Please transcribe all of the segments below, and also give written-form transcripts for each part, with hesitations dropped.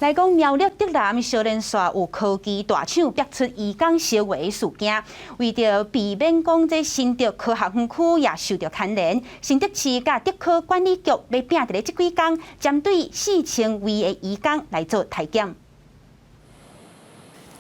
來講苗栗竹南燒連紲有科技大廠逼出移工相話事件，為著避免講這新竹科學園區也受著牽連，新竹市佮竹科管理局欲拚佇咧這幾工，針對4000位的移工來做篩檢。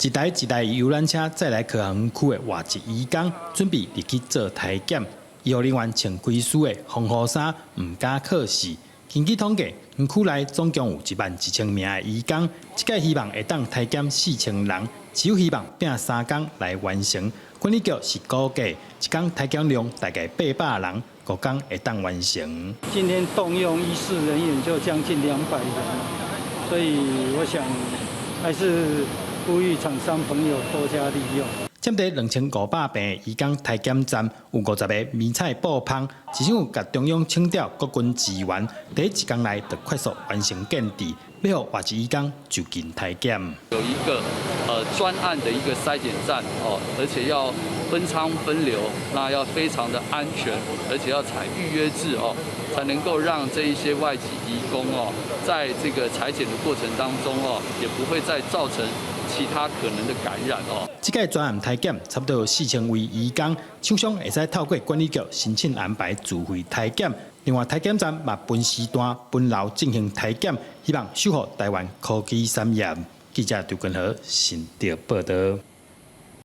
一台一台遊覽車載來科學園區的外籍移工，準備入去做篩檢。醫護人員穿規束的防護衫，毋敢靠視。根據統計，園區內總共有11,000名的移工，這屆希望會當篩檢4000人，只有希望拚3工來完成。管理局是估計一工篩檢量大概800人，5工會當完成。今天動用醫事人員就將近200人，所以我想還是呼籲廠商朋友多加利用。針對2500病移工篩檢站，有50個迷彩布棚，至少共中央請調國軍支援，佇一工內就快速完成建置，欲予外籍移工就近篩檢。有一個專案的一個篩檢站哦，而且要分艙分流，那要非常的安全，而且要採預約制哦，才能夠讓這一些外籍移工哦，在這個採檢的過程當中哦，也不會再造成其他可能的感染哦。這屆專案篩檢差不多有4000位移工，廠商會使透過管理局申請安排自費篩檢。另外，篩檢站嘛分時段分流進行篩檢，希望守護台灣科技產業。記者劉根和新竹報道。